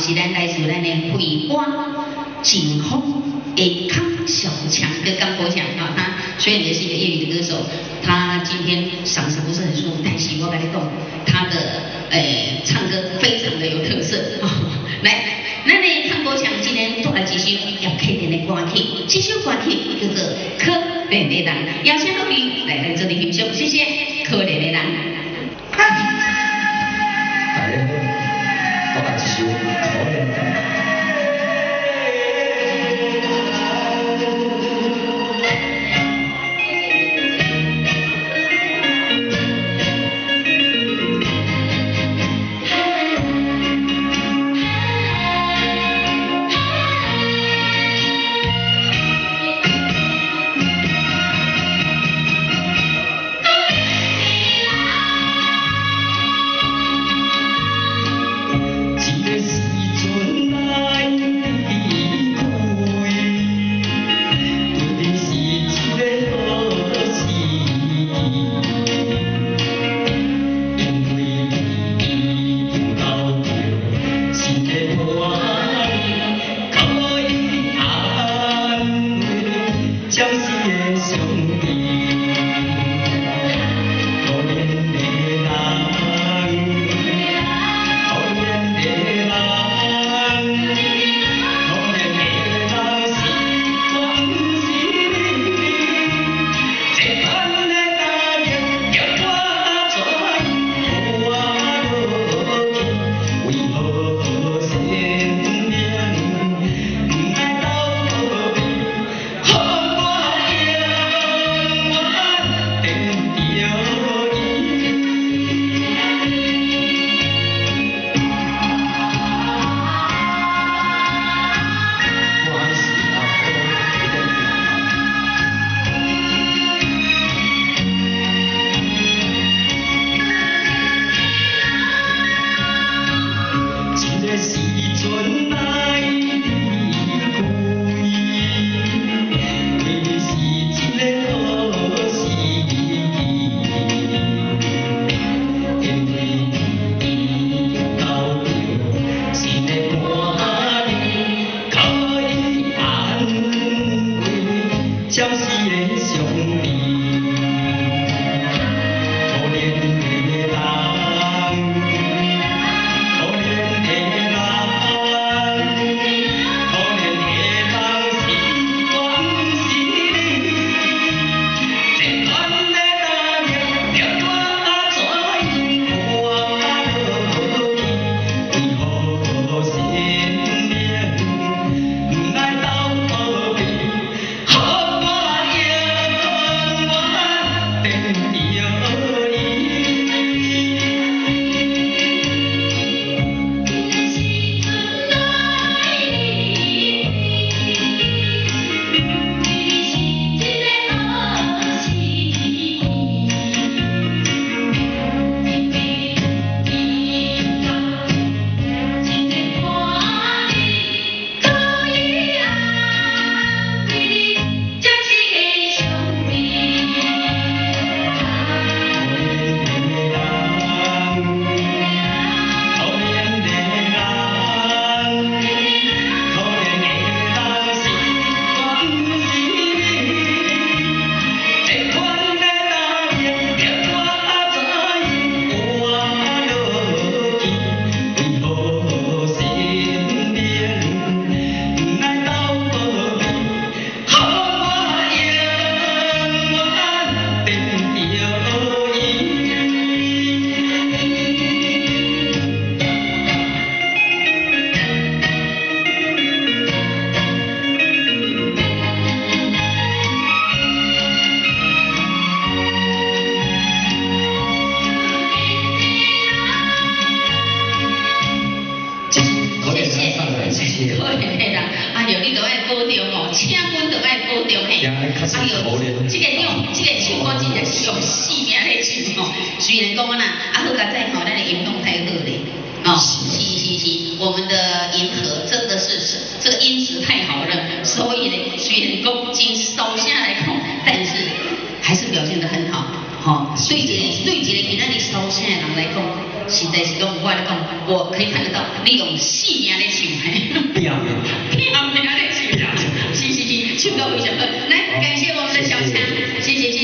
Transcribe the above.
是咱來自咱的惠花景豐的康小強跟江國強啊，他雖然也是一個業餘的歌手，他今天嗓子不是很舒服，但是我跟你講，他的唱歌非常的有特色。來，咱的康國強今天帶來一首葉啟田的歌曲，這首歌曲叫做《可憐的人》，邀請各位來來這裡欣賞，謝謝《可憐的人》。大家好，我來一首《可憐的人》。可憐的人，哎喲，你著愛保重哦，請阮著愛保重嘿。哎喲，這個用這個唱歌真正是用性命咧唱哦。雖然講啊，啊好佳哉吼，咱的音響太好咧。哦，是是是，我們的銀河真的是這個音質太好了，所以呢，雖然講真燒聲來講，但是還是表現得很好。吼，對一個對一個今仔日燒聲的人來講，實實在是講，我咧講，我可以看得到，你用性命咧唱，拼命，拼命咧唱，是是是，唱得非常好。來，感謝我們的小強，謝謝謝謝。